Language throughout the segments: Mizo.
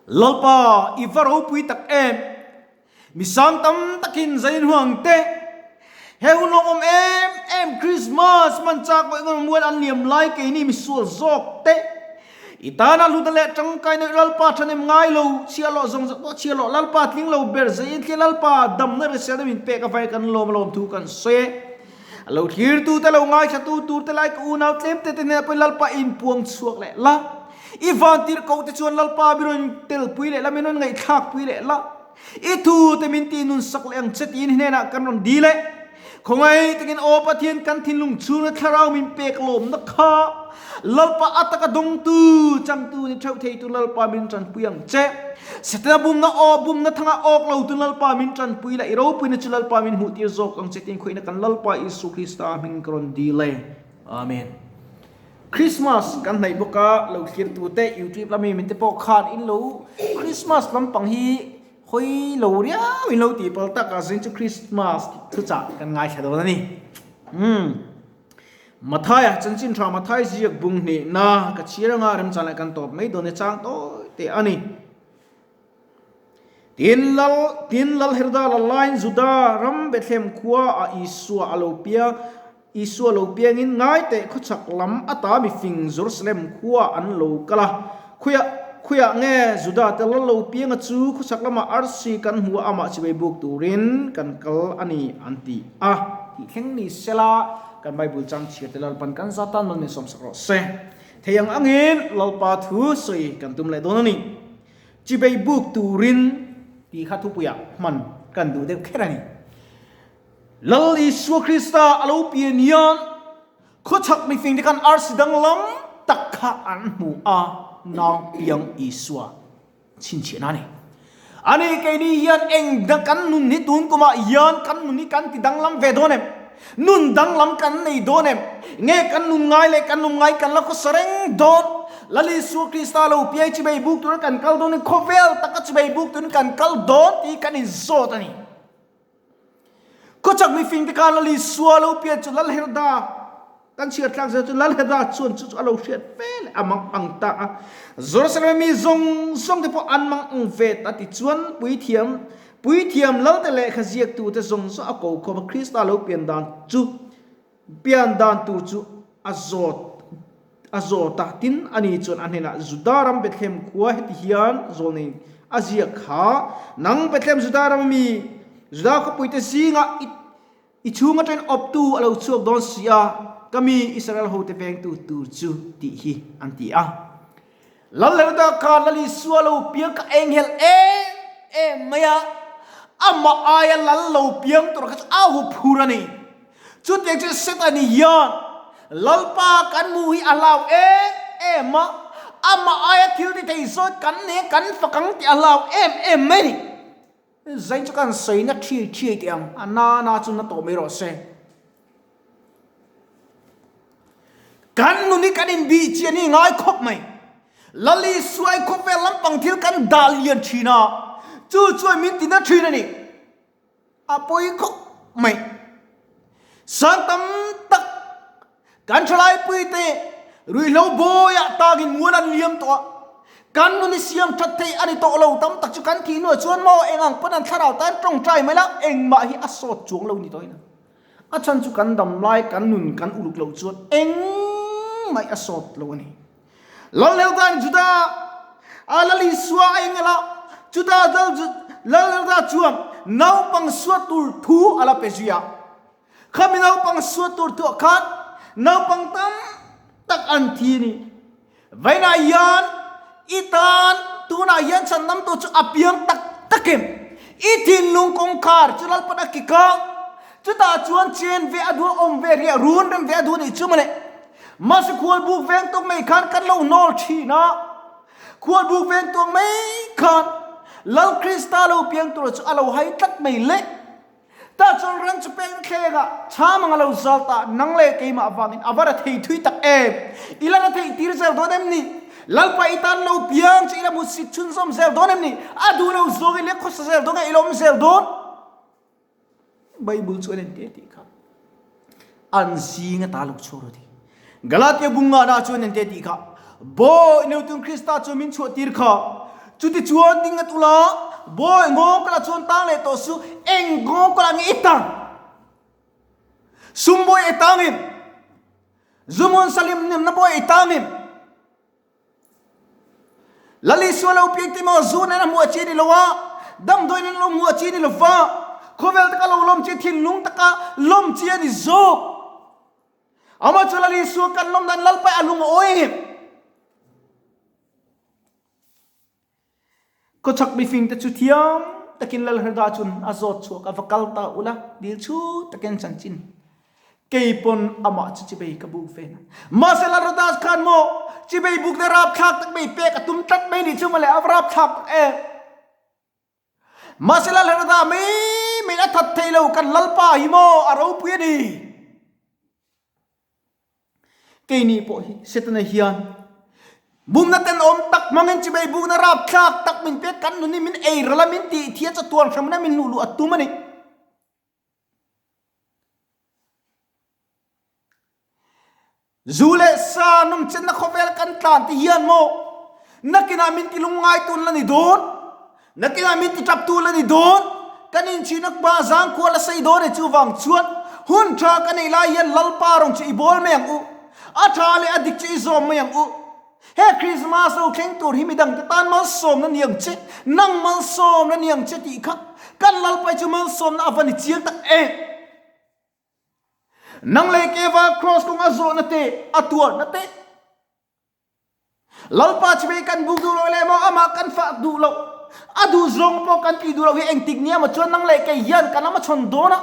Lalpa, i va ropui tak em! Mi sang tam takin zain huang te, he hun lawmawm em em Krismas hman chak vawih ngawm mual an liam lai keini misual zawk te, i tana hlutna leh tangkaina i Lalpa thahnem ngai lo, chhiahhlawh zawng zawng pawh chhiahhlawh Lalpa tling lo ber zain thlia Lalpa damna hriselna min pek avangin kan lawm a lawm thu kan sawi e. A lo thlirtu te lo ngaithlatu tur te lai ka unau tlem te te hnenah pawhin Lalpa i inpuang chhuak leh la. I vantirhkoh te chuan Lalpa min rawn telpui leh la, min rawn ngaihthlakpui leh la. I thu te min tih nun sak leh ang che tiin hnenah kan rawn dil e. Khawngaih takin Aw Pathian kan thinlung chhunga thlarau min pek lawmna kha Lalpa a taka dawngtu changtu ni theuh thei tu Lalpa min tanpui ang che. Setana bumna aw bumna thanga awk lo tu Lalpa min tanpui la i ropuina chu Lalpa min hmuh tir zawk ang che tiin khawihna kan Lalpa Isu Krista hming ka rawn dil e. Amen. Christmas kan hnaih bawk a, lo thlir tu te YouTube lami min te pawh khan in lo Christmas lampang hi hawi lo riau in lo tih pal tak a zing chu Christmas thuchah kan ngaithla dawn a ni. Umm. Mathaia chanchin tha Mathai ziak bung hnihna ka chhir anga remchan leh kan tawp mai dawn e chang tawi teh a ni. Tin lal tin lal Heroda la laiin Juda ram Bethlehem khua a Isua a lo piang Isua lo piangin ngai teh khawchhak lam ata mifing Jerusalem khua an lo kal a. Khuia khuiah nge Juda te lal lo pianga chu khawchhak lamah arsi kan hmu a amah chivei buk turin kan kal a ni an ti a. Tih thleng ni sela kan Bible chang chhiar te Lalpan kan za tan man min sawmsak rawh se. Thei ang angin Lalpa thu sawi kan tum leh dawn a ni. Chivei buk turin tih kha thupuiah hman kan duh deuh kher a ni. Lal Isua Krista a lo pian hian khawchhak mifing te khan arsi danglam tak kha an hmu a, nau piang Isua chhinchhiahna a ni. Ani keini hian eng dang kan nun hi tun kumah hian kan nun hi kan ti danglam ve dawn em? Nun danglam kan nei dawn em? Nge kan nun ngai leh kan nun ngai kan la khawsa reng dawn? Lal Isua Krista lo piai chibei buk turin kan kal dawn in khawvel taka chibei buk turin kan kal dawn tih kan inzawt a ni. Khawchhak mifing te khan Lal Isua lo pian chu Lal Herda kan chhiar thlak zel chu Lal Herda chuan chu chu a lo hriat ve leh a mang ang ta a. Jerusalem mi zawng zawng te pawh an mang ang ve ta tichuan puithiam puithiam lal te lehkha ziaktu te zawng zawng a ko khawm a Krista lo pian dan chu pian dan tur chu a zawt a zawt a. Tin, ani chuan a hnenah, Juda ram Bethlehem khua heti hian zawlnei a ziak kha, Nang Bethlehem Juda ram ami, Juda khawpuite zingah i i chhung atangin awptu a lo chhuak dawn si a, ka mi Israel hote vengtu tur chu tih hi an ti a. Lal Heroda khan Lal Isua lo piang kha enghelh em em mai a, amah aia lal lo piang tur kha chu a hu phur a ni. Chutiang chu Setani hian Lalpa kan hmuh hi a hlau em em a, amah aia thil ti thei zawt kan nei a, kan fak ang tih a hlau em em mai a ni. Zain chu kan sawi na thiai thiai teh ang, a na na chu na tawh mai rawh se. Kan nun hi kan inbih chian hi ngai khawp mai. Lal Isuai khawvel lampang thil kan dah lian thin a, chu chuan min ti na thin a ni. A pawi khawp mai. Sang tam tak kan thalaipui te ruihhlo bawiah tangin mual an liam tawh a, kan nun i siam that thei a ni tawh lo tam tak chu kan thih hnuah chuan maw eng ang pawn an thlarau tan tawngtai mai la engmah hi a sawt chuang lo ni tawhin a. A chhan chu kan dam lai kan nun kan uluk loh chuan engmah hi a sawt lo a ni. Lalheldan Juda a Lal Isua a engel a, Juda Lal Lalhelda chuan naupang suat tur thu a la pe zui a. Khami naupang suat tur thuah khan naupang tam tak an thi a ni. Vainah hian i tan tunah hian chhandamtu chu a piang tak tak em? I thinlung kawngkhar chu Lalpan a kik a, chutah chuan chen ve a duh a, awm ve riah run rem ve a duh a nih chu mawle. Mahse khualbuk veng tawk mai khan kan lo hnawl thin a, khualbuk veng tawk mai khan Lal Krista lo piang tura chu a lo hai tlat mai le. Tah chuan ran chu peng thleng a, chham ang a lo zal ta, nang leh keimah avangin a va ra thei thui tak em? I la ra theih tir zel dawn em ni? Lalpa i tan lo piang chu i la hmusit chhunzawm zel dawn em ni? A duh lo zawng i lek khawsa zel dawn nge i la awm zel dawn? Bible chu an en teh tih kha an zing ata lo chhuak rawh ti. Galatia bunga na chu an en teh tih kha Bawi Newton Krista chu min chhuah tir kha. Chuti chuan ding ngat ula, Bawi nghawng kala chuan tang leh tawh su, eng nghawng kala nge i tang? Sum bawi i tang em? Zumun salim nemna bawi i tang em? Lal Isua lo piang te maw zu nen a hmuh a chi ni lo a, damdawi nen lo hmuh a chi ni lo va, khawvel taka lo lawm chi, thinlung taka lawm chi a ni zawk. Amah chu Lal Isua kan lawm dan Lalpa a lung a awi em? Khawchhak mifing te chu thiam takin Lalherda chun a zawt chhuak a, va kal ta ula, dil chhut takin chanchin kei pawn amah chu chibei ka buk ve na. Mahse Lalherda khan maw chibei buk na rapthlak tak mai pek a tum tlat mai nih chu mawle, a va rapthlak tak em. Mahse Lalherda mai mai a that thei lo, kan Lalpa hi maw a ropui a ni. Keini pawh hi Setana hian bumna tenawm tak hmangin chibei bukna rapthlak tak min pek kan nunin min ei ral a, min tih thia chatuan hremna min luh luh a tum a ni. Zu leh sa nawmchenna khawvel kan tlan te hian maw nakinah min ti lungngai tun la ni dawn, nakinah min ti tap tu la ni dawn, kan inchhihna hma zangkhua la sei dawn e chuvang chuan hun tha ka nei lai hian Lalpa rawng chu i bawl mai ang u, a tha leh a dik chu i zawm mai ang u. He Krismas lo thleng tur hi midangte tan malsawmna ni ang che, nang malsawmna ni ang che tih kha kan Lalpa hi chu malsawmna a va ni chiang tak em. Nang leh Keva Cross kawng a zawhna te, a tuarna te, Lalpa chimei kan buk duh lo leh maw amah kan fah duh lo, a duh zawng pawh kan tih duh lo hi engtik nia maw chuan nang leh kei hian kan lama chhawn dawn a.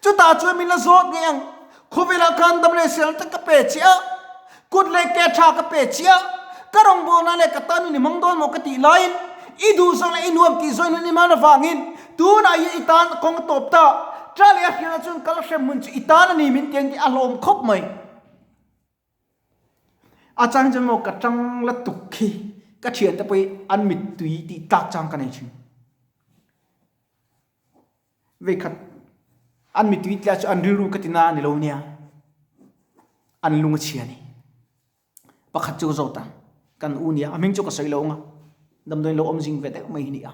Chutah chuan min la zawt ngei ang, khawvelah khan dam leh sel te ka pe che a, kut leh ke tha ka pe che a, ka rawngbawlna leh ka tan in i hmang dawn maw ka tih laiin i duh zawng leh i nuam tih zawng in i man avangin tunah hian i tan kawng a tawp ta, tla leh a hriatna chuan kal hrem hmun chu i tan a ni min ti ang tih a hlawm khawp mai. A chang chuan maw ka tang la tuk khi ka thiante pawh hi an mittui tih tlak chang ka nei thin. Veikhat an mittui tla chu an rilru ka ti na a ni lo nia, an lung a chhia a ni. Pakhat chu ka zawt a, kan u nia, a hming chu ka sawi lo ang a, damdawiin lo awm zing ve deuh mai hi ni a.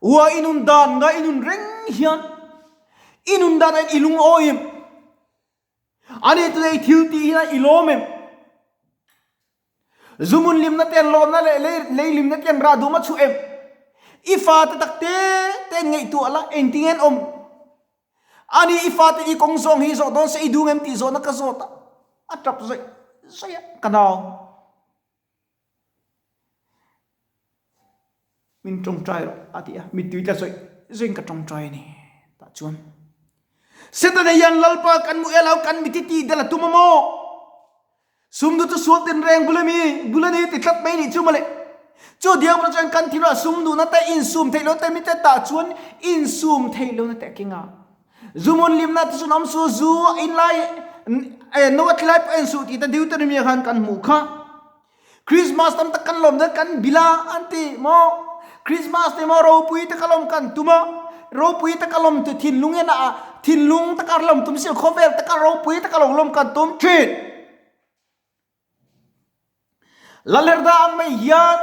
Ua i nun dan nga i nun reng hian i nun dan ah i lungawi em? Ani chu i thil tih hian i lawm em? Zumun limna te an lawmna leh lei limna te an rah duh ma chhuah em? I fate tak te te an ngaihtuah la, engtin nge an awm? Ani i fate i kawng zawng hi zawh dawn se i duh ngem tih zawhna ka zawt a, a tap zawih zawih a, ka nau. Min tawngtai rawh a ti a, mittui tla zawih zawih in ka tawngtai a ni. Tah chuan Setana hian Lalpa kan hmu elo kan miti tih del a tum a maw? Sumdu chu sual tinreng bul ami bul a ni ti tlat mai nih chu mawle. Chu diamna chuan kan thil ah sumduhna te insum theih lohna te mite tah chuan insum theih lohna te a keng a. Zu mun limna te chuan awm su zu in lai no a thlai pawh en suh tih te Deuteronomy ah khan kan hmuh kha. Christmas tam tak kan lawm dawn kan bil a an ti maw Christmas te maw ropui taka lawm kan tum a ropui taka lawm tu thinlung en a thinlung taka lawm tum si khawvel taka ropui taka lo lawm kan tum thin Lalerda ang mai hian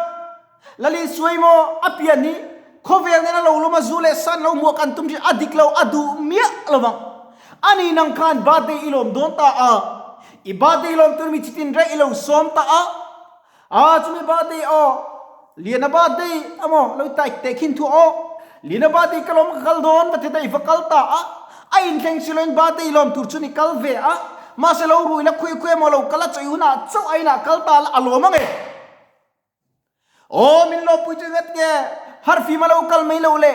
Lali suai maw a pian hi khawvel nena lo lawm a zu leh san lo hmuah kan tum thin a dik lo a duh miah lovang ani nang khan birthday i lawm dawn ta a i birthday lawm tur mi chitin reh i lo sawm ta a a chumi birthday aw liana birthday amaw lo tai teh khin thu aw liana birthday ka lawm ka kal dawn va ti ta i va kal ta a a inthleng si loin birthday lawm tur chu ni kal ve a mahse lo rui la khui khui amaw lo kal a chawi hunah chauh a inah kal ta la a lawm ange. Aw min lawmpui chu ngat nge harfim a lo kal mai lo le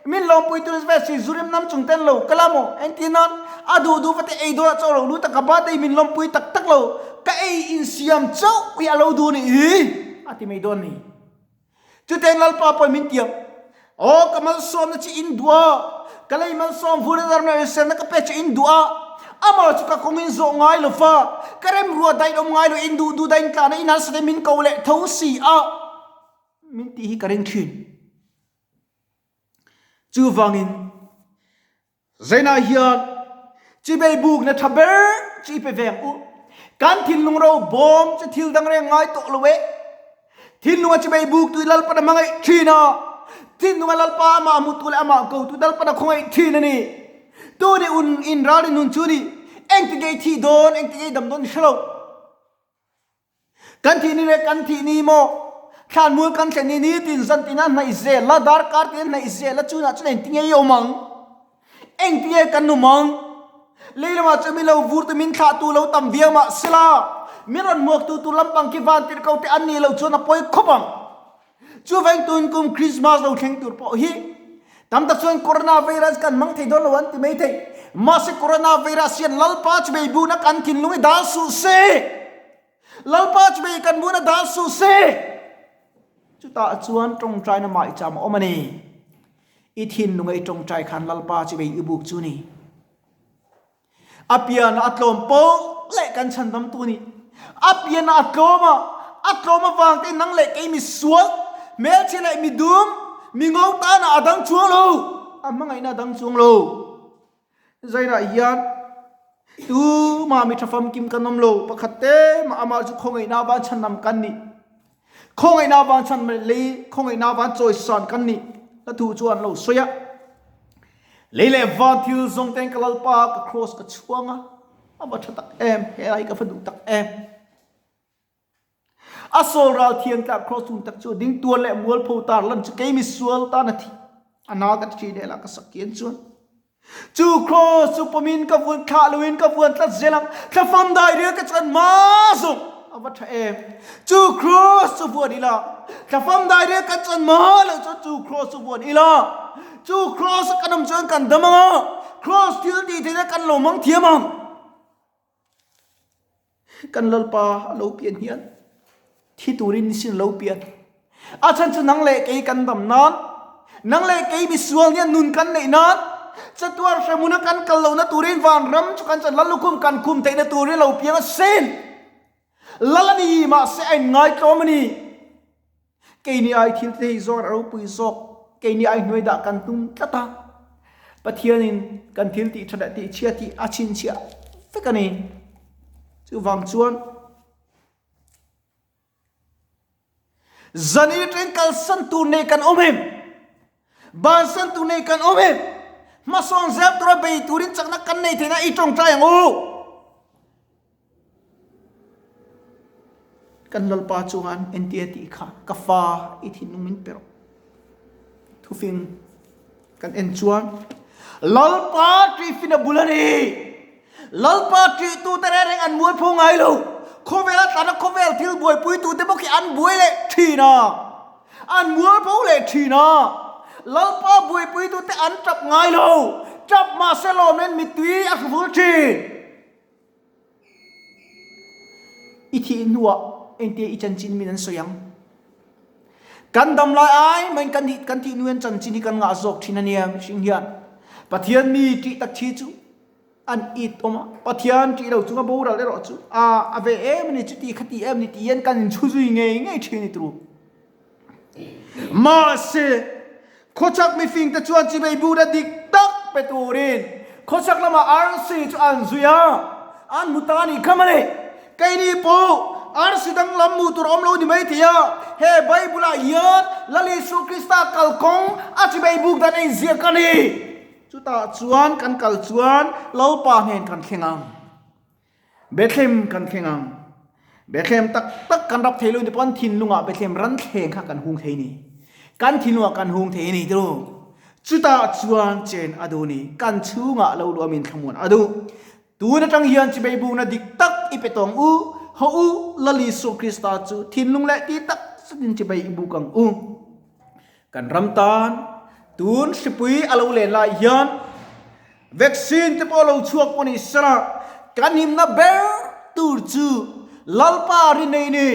min lawmpui tu ve si zurim nam chung ten lo kal a maw engtin nan a duh duh va te ei dawn ah chaw lo lut a ka birthday min lawmpui tak tak lo ka ei insiam chauh hi a lo duh ni i a ti mai dawn ni chuteng lalpa pawh min tiam aw ka malsawmna chi in duh a ka lei malsawm vur a darna serna ka pe chi in duh a amah chu ka kawng in zawh ngai lo fa ka remruat daih awm ngai lo in duh duh daih in tlahna in harsa te min ko leh tho si a min tih hi ka ring thin chuvangin Zainah hian chibei bukna tha ber chu i pe ve ang u. Kan thinlung ro bawm chu thil dang reng ngai tawh lo e. Thinlunga chibei buk tu Lalpan a hmangaih thin a, thinlunga Lalpa amah hmutu leh amah kotu Lalpan a khawngaih thin a ni. Tu nih un in ralrin hun chu ni, engti ngei thih dawn, engti ngei dam dawn i hre lo. Kan thih ni leh kan thih ni maw, thlanmual kan thlen ni nitin zan tina hnaih zel la, darkar tina hnaih zel la, chunah chuan engti ngei i awm ang? Engti nge kan awm ang? Lei lamah chuan min lo vur tu, min thlah tu lo tam viau mah sela, min rawn hmuak tu tur lampang khi van tirh ko te an nih loh chuan a pawi khawp ang. Chuvang tun kum Christmas lo thleng tur pawh hi tam tak chuan Corona virus kan hmang thei dawn lo an ti mai thei. Mahse Corona virus hian Lalpa chubei buna kan thinlung hi dal suh se! Lalpa chubei kan buna dal suh se! Chutah chuan tawngtaina maicham a awm a ni. I thinlunga i tawngtai khan Lalpa chubei i buk chu ni. A pian a tlawm poh leh kan chhandamtu ni. A pian a tlawm a, a tlawm avang te nang leh kei mi sual, hmelchhe leh mi dum, mi ngo tana a dang chuang lo. A hmangaihna a dang chuang lo. Zainah hian tumah mi tha famkim kan awm lo, pakhat te mah amah chu khawngaihna avang chhandam kan ni. Khawngaihna avang chhan lei, khawngaihna avang chawisan kan ni. Hla thu chuan lo sawi a. Lei leh van thil zawng ten ka Lalpa ka cross ka chhuang a, a va tha tak em, he lai ka va duh tak em. A sawl ral thian tla cross chung tak chu ding tuar leh mualpho tar lan chu kei mi sual tan a thi. A na ka thi leh la ka sak kian chuan. Chu cross chu pawmin ka vuan thlah loin ka vuan tlat zel ang, thlafam dai rel ka chuan ma zawng a va tha em. Chu cross chu vuan ila, thlafam dai rel kan chuan ma lo chuan chu cross chu vuan ila. Chu cross a kan awm chuan kan dam ang a, cross thil tih theihna kan lo hmang thiam ang. Kan Lalpa a lo pian hian thi turin ni sin a lo pian. A chhan chu nang leh kei kan dam nan, nang leh kei misual hian nun kan neih nan, chatuar hremhuna kan kal lohna turin vanram chu kan chan Lallukhum kan khum theihna turin a lo piang a sin. Lal a ni, mahse a inngai tlawm a ni. Keini ai thil te hei zawk a ropui zawk, keini ai hnuai dah kan tum tlat a. Pathianin kan thil tih that leh tih chhia tih a chhinchhiah vek a ni. Chuvang chuan zan i atangin kalsan tur nei kan awm em? Bansan tur nei kan awm em? Hmasawn zel tura bei turin chakna kan nei theihna i tawngtai ang u. Kan Lalpa chuan entia tih kha ka fa i thinlung min pe rawh. Thufing kan en chuan Lalpa ṭihfin a bul a ni. Lalpa ṭihtute reng reng an mualpho ngai lo. Khawvela tlana khawvel thil buaipuitute bawk hi an buai leh ṭhin a. An mualpho leh ṭhin a. Lalpa buaipuitute an ṭap ngai lo. Ṭap mahse lawmnen mittui a hru vul ṭhin. I thih hnuah engtia i chanchin min an sawi ang? Kan dam lai ai maiin kan thih kan thih hnuin chanchin hi kan ngah zawk thin a nia mihring hian. Pathian mi tih tak thi chu an it awm a, Pathian tih lo chunga boral erawh chu a a ve em a ni, chuti khati em a ni tih hian kan inchhu zui ngei ngei thin a ni turu. Mahse, khawchhak mifingte chuan chibei bura dik tak pe turin khawchhak lamah arsi chu an zui a, an hmu ta a nih kha mawle. Keini pawh arsi dang lam hmuh tur awm lo ni mai thei a, he Bible-ah hian Lal Isua Krista kalkawng a chibei buk dan a inziak a ni. Chutah chuan kan kal chuan Lalpa hnen kan thleng ang. Bethlehem kan thleng ang. Bethlehem tak tak kan rap thei lo ni pawn thinlungah Bethlehem ran thleng kha kan hung thei ni. Kan thinlungah kan hung thei ni tiro. Chutah chuan chen a duh ni. Kan chhungah lo luah min thlamuan a duh. Tun atang hian chibei bukna dik tak i pe tawng u. Haw u, Lal Isua Krista chu thinlung leh ti tak zetin chibei i buk ang u. Kan ram tan tun hripui a lo len lai hian vaccine te pawh lo chhuak pawh ni sela kan himna ber tur chu Lalpa rin nei ni.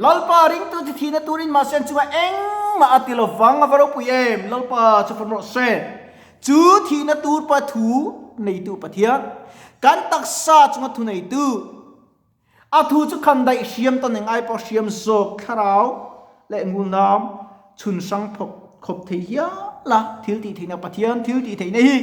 Lalpa ringtu chu thihna turin mahse an chungah engmah a ti lovang a va ropui em Lalpa chu fam rawh se. Chu thihna tur pa thu neitu Pathian kan taksa chunga thu neitu A thu chu khan daih hriam ta ning ai pawh hriam zawk thlarau leh ngulnam chhun hrang phawk khawp thei hial a thil tih theihna Pathian thil tih theihna hi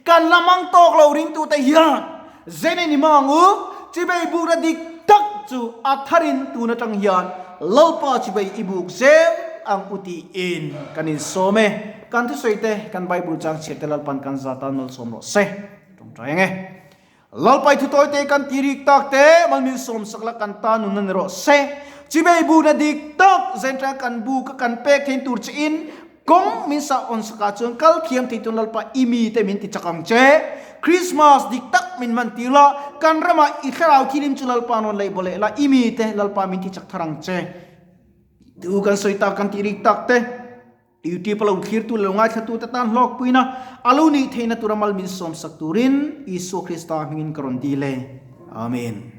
kan la mang tawk lo ringtute hian zen in i mang ang u chibei bukna dik tak chu a tharin tun atang hian. Lalpa chibai i buk zel ang u tiin kan insawm e. Kan thusawi te, kan Bible chang chhiar te Lalpan kan za tan malsawm rawh se. Tawngtai ang e. Lalpai thutawi te kan ti rik tak te mal min sawm sak la kan ta nun a ni rawh se. Chibei bukna dik tak zen tang kan buk a kan pek thein tur che in kawng min sah awn sak ah chuan kal thiam thei tun Lalpa i mi te min ti chak ang che. Christmas dik tak min hman tir la, kan ramah i thlarau thilim chu Lalpa rawn leih baw leh la, i mi te Lalpa min ti chak thar ang che. Tu kan sawi tak kan ti rik tak te. Youtube a lo thlirtu leh lo ngaithlatute tan hlawkpuina a lo nih theihna tura mal min sawmsak turin Isua Krista hmingin ka rawn dil e. Amen.